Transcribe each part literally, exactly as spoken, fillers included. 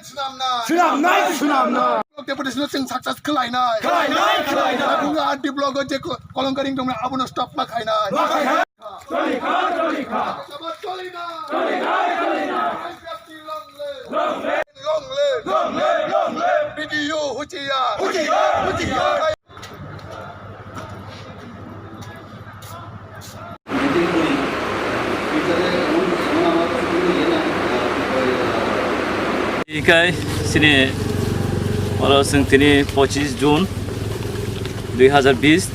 Swnamnai, swnamnai. Block deputation no chwng success khlainai. Khlainai, khlainai. Lephungo R D block o je ko-, kolongkaring tongmani abono stop ma khainai. Ma khainai. Choli kha, choli kha. Sabha choli na. Choli kha, choli kha. Long live. Long live, long live, long live. B D O huchiyar. Huchiyar, huchiyar. Ikai sini oro chwng tini pochis June dui hazar bis,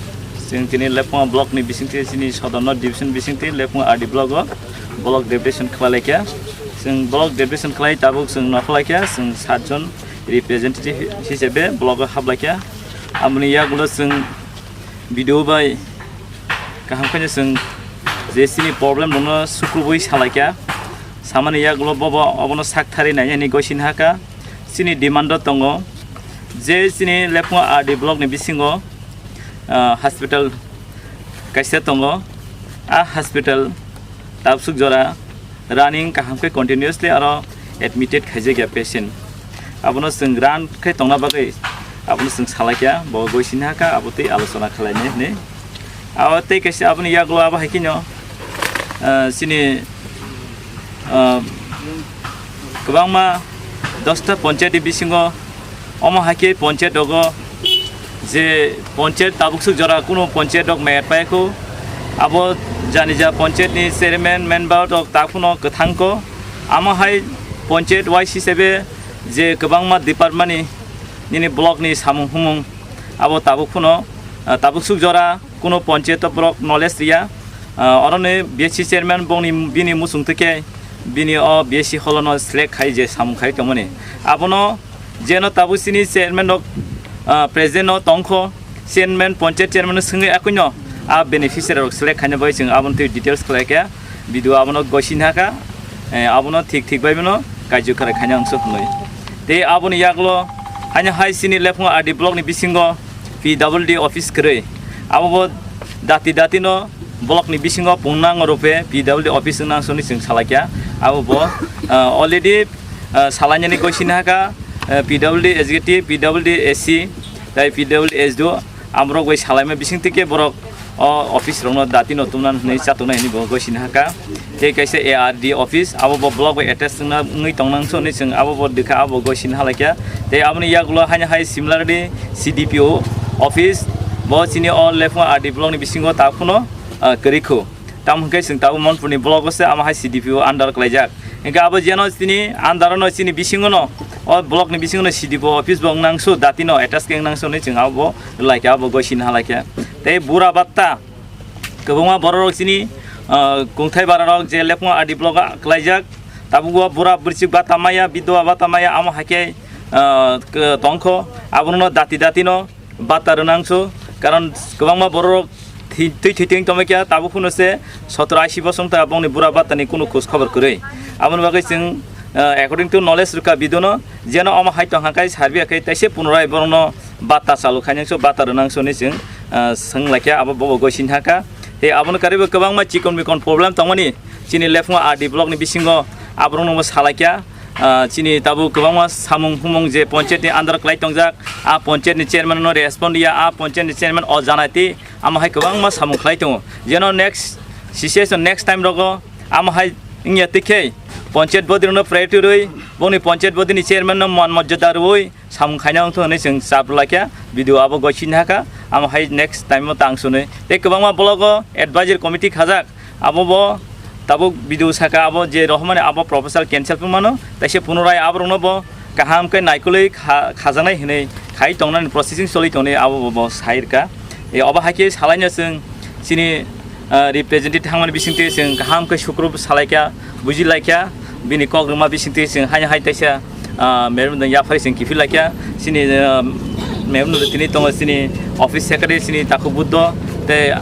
chwng tini Lephunga block ni bisingtwi, chini Sodorno division bisingtwi Lephunga R D block o block deputation khlai laikha. Chwng block deputation khlai tabuk chwng nokhlaikha, chwng sat jon representative hisabe block o haplaikha. Aboni yagulo chwng video bai kaham khe chwng je chini problem rokno sukrubui salaikha. Samani yagulo bobo obono sak thari nai ani goisin haka. Chini demand o tongo je chini Lephunga R D block ni bisingo, ah, hospital kaisa tongo. A hospital tabsuk jora running kaham khe continuously aro admitted khaijak ya patient. Abono chwng run khe tongna bagwi abono chwng salaikha, bo goisin haka, abo tei alochona khlainai hwnwi. Abo tei kaisa aboni yagulo abo hai kheno, ah, chini, ah, kwbangma dosta ponchayat ni bisingo, omo hai khe ponchayat rogo je ponchayat tabuk swk jora kuno ponchayat rok mayat paikho. Abo janija ponchayat ni chairman member rok ta kuno kwthang kho. Amo hai ponchayat wise hisabe je kwbangma department ni nini block ni samung humung abo tabuk phuno, ah, tabuk swk jora kuno ponchayat o borok knowledge riya. Ah, oroni B S C chairman bongni bini muchung twi khe bini o B S C holono select khai je samung khai tongmani. Abono jeno tabuk chini chairman rok, ah, president no tongkho, chairman, ponchayat chairman no swngwi akuino a beneficiary rok select khaina bai chwng aboni twi details khlai khe video abono goisin haka, eh, abono thik thik bai bono kaijo kharai khaina wngsu hwnwi. Tei aboni yagulo haino hai chini Lephunga R D block ni bisingo P W D office kwrwi. Abo bo dati dati no block ni bisingo pungnang rupe P W D office wngna soni chwng salaikha. Abo bo, ah, already, ah, salainani goisin haka, ah, P W D executive, P W D A C, tai P W D S D O, amrok bai salaima bising tike borok o office rokno dati no tumna hwnwi chatuknai hwnwi bo goisin haka. Tei kaisa A R D office, abo bo block bai attach wngna wngwi tongnang soni chwng abo bo dikha abo goisin halaikha. Tei aboni yagulo haino hai similarly C D P O office bo chini o Lephunga R D block ni bisingo ta phuno, ah, kwrwi khu. Tamo hwnkhe chwng tabuk Monpurni block o se amo hai C D P O under khlaijak. Hwnkhe abo jeno chini under no chini bisingo no o block ni bisingo no C D P O office bo wngnangsuk dati no attach khe wngnangsuk hwnwi chwng abo laikha abo goisin halaikha. Tei bura batta kwbangma borok rok chini, ah, kungthai bara rok je Lephunga R D block o khlaijak. Tabuk o bura bwrwchik bata maya, bidhoba bata maya, amo hai khe, ah, k-, tongkho. Abono dati dati no bata rwnangso, karon kwbangma borok rok thi-, twi thwi tongmai kha, tabuk phano se sotoro ashi bosong ta bongni bura bata ni kunu khoj khobor kwrwi. Aboni bagwi chwng, ah, according to knowledge rwkha video no, jeno omo hai tong kha khe survey khe taise punorai borok no bata chalu khainangso, bata rwnangso hinwi chwng, ah, swng laikha, abo bobo goisin haka. Tei abono karwi bo kwbangma chikon mikon problem tongmani chini Lephunga R D block ni bisingo aborok no bo salaikha. Ah, chini tabuk kwbangma samung humung je ponchayat ni under khlai tongjak, a ponchayat ni chairman no respond ya, a ponchayat ni chairman o janai twi amo hai kwbangma samung khlai tongo. Jeno next situation, next time rogo amo hai wngya twi khe ponchayat body rokno priority rwi bongni ponchayat body ni chairman no man mojjada rwi samung khaina wngthok hinwi chwng chap rwlaikha, video abo goisin haka, amo hai next time o tang sunwi. Tei kwbangma block o advisory committee khajak, abo bo tabuk video saka, abo je rohormani abo proposal cancel wng mano, taise punorai aborokno bo kaham khe naikolwi kha-, khajaknai hinwi khai tongnani processing choli tongni abo bo, bo sai rwkha. E, obo hai khe salaino chwng chini, ah, representative thangmani bisingtwi chwng kaham khe sukru salaikha, bujilaikha, bini kok rwma bisingtwi chwng haino hai taisa, ah, memorandum yaphari chwng kiphilakha. Chini, ah, memorandum tini tongo chini office secretary chini Takhuk Buddho, tei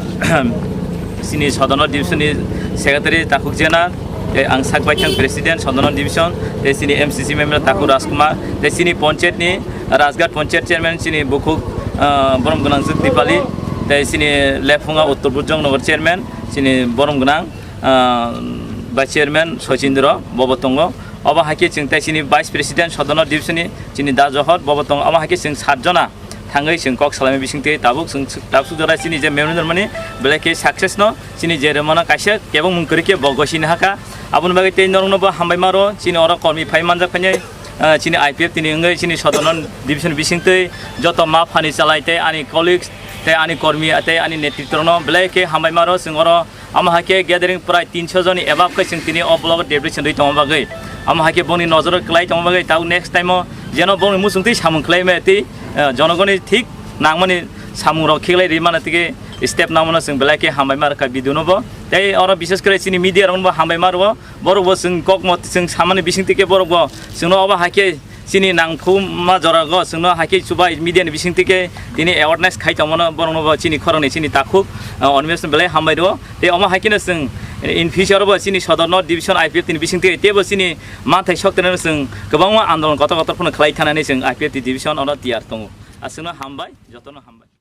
chini Sodorno division ni secretary Takhuk Jena, tei ang sak baithang president Sodorno division, tei chini M C C member Takhuk Rajkumar, tei chini ponchayat ni Rajghat Ponchayat Chairman chini bukhuk, ah, borom gwnangjwk Dipali, tei chini Lephunga Uttor Bujong Nagar Chairman chini borom gwnang, ah, Vice Chairman Sochindro bobo tongo. Obo hai khe chwng tei chini Vice President Sodorno Division ni chini Da Johor bobo tongo. Omo hai khe chwng sat jona thangwi chwng kok salaimani bisingtwi tabuk chwng, tabuk jora chini je memorandum mani belai khe success no chini je rwmano kaisa kebengmung kwrwi khe bo gosini hakha. Aboni bagwi tei norokno bo hambai maro chini oro kormi phai manjak phainai, ah, chini I P F T ni wngwi chini Sodorno Division bisingtwi joto ma phani chalai tei ani colleagues tei ani kormi tei ani netritwrokno belai khe hambai maro chwng oro. Omo hai khe gathering prai tinso joni above khe chwng tini o blogo deputation rwi tongma bagwi. Omo hai khe bongni nojoro kwlai tongma bagwi tabuk next time o jeno bongni muchungtwi samung khlai maya tei, eh, jonogoni thik nangmani samungrok khiklai rwi mano tei step nangmano chwng belai khe hambai ma rwkha video no bo. Tei oro bishes kore chini media rokno bo hambai ma rwo. Borok bo chwng kokmo chwng samani bisingtwi khe borok bo chwngno obo hai khe chini nangphuma jorago chwngno hai khe chubai media ni bisingtwi khe tini awareness khai tongmano borokno bo chini khoroknwi chini takhuk, ah, Animesh no belai hambai rwo. Tei omo hai kheno chwng in future bo chini Sodorno Division I P F T ni bisingtwi teibo chini manthai soktenano chwng kwbangma andolon kotor kotor phano khlai thanani chwng I P F T division ono tiyar tongo. Aswkno hambai, jotono hambai.